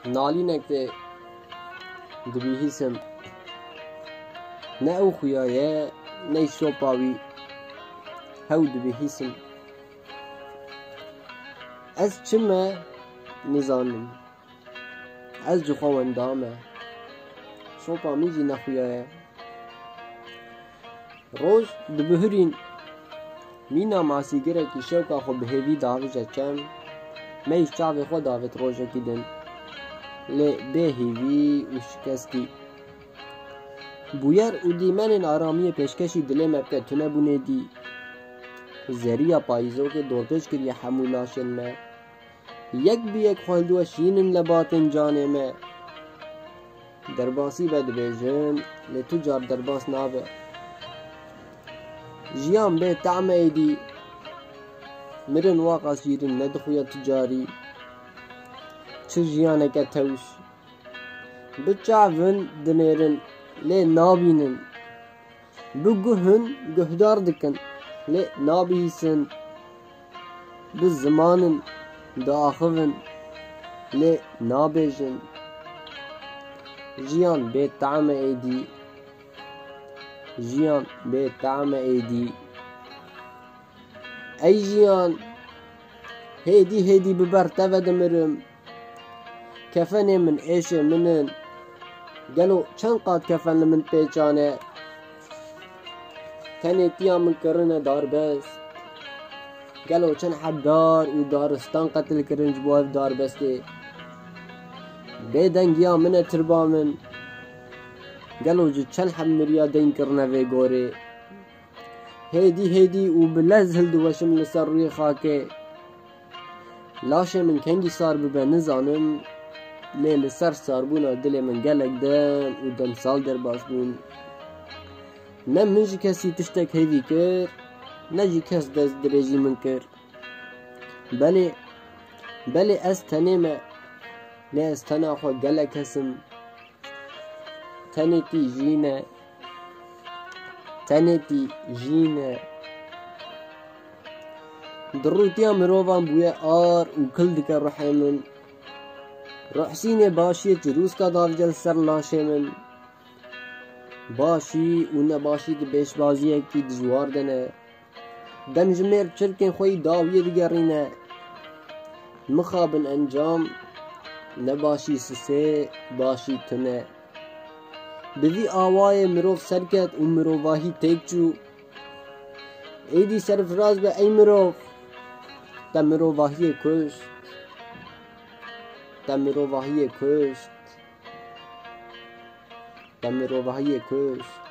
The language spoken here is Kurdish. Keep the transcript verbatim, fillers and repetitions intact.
Nalînek tê dibihîsim. Ne ew xuya ye, ney şopa wî. Hew dibihîsim. Ez çi me nizanim. Ez ji xwe wenda me. Şopa min jî ne xuya ye. Roj dibihurîn. Mîna masîgirekî şewqa xwe bi hêvî davije çem. Me ji çavê xwe davêt rojekî din. Lê bê hêvî û şikestî. Bûyer û dîmenên aramiyê pêşkêşî dilê me bike tune bûnê dî. Zeriya payîzokê dorpêç kiriye hemû laşên me. Yek bi yek xwe hildiweşînin lebatên canê me. Derbasî vedibêjin, lê tu car derbas nabe. Jiyan bê tehm e êdî. Mirin waqa şîrin nedixuya tu carî. Çi jiyaneke tewş. Bi çavin dinêrin, lê nabînin. Bi guh in guhdar dikin, lê nabihîsin. Bi ziman in diaxivin, lê nabêjin. Jiyan bê tehm e êdî. Jiyan bê tehm e êdî. Ey jiyan, hêdî hêdî bi ber te ve dimirim. Kefenê min êşê min in. Gelo çend qat kefen li min pêçane? Tenêtiya min kirine darbest. Gelo çend heb dar û daristan qetil kirin ji bo ev darbestê? Bêdengiya min e tirba min. Gelo ji çend heb miriya deyn kirine vê gorê? Hêdî hêdî û bi lez hildiweşim li ser rûyê xakê. Laşê min kengî sar bibe nizanim, lê li ser sarbûna dilê min gelek dem û demsal derbas bûn. Ne min ji kesî tiştek hêvî kir, ne jî kes dest dirêjî min kir. Belê, belê ez tenê me, lê ez tena xwe gelek kes im. Tenêtî jîn e. Tenêtî jîn e. Dirûtiya mirovan bûye ar û kil dike ruhê min. Ruhsînê başiyê çirûska davce li ser laşê min. Başî û nebaşî di pêşbaziyekî dijwar de ne. Demjimêr çirkên xwe yî dawiyê digerîne. Mixabin encam, nebaşî sisê, başî tune. Bi vî awayê mirov serket û mirovahî têk çû. Êdî serfiraz be ey mirov, te mirovahiyê kuşt. Te mirovahiyê kuşt. Te mirovahiyê kuşt.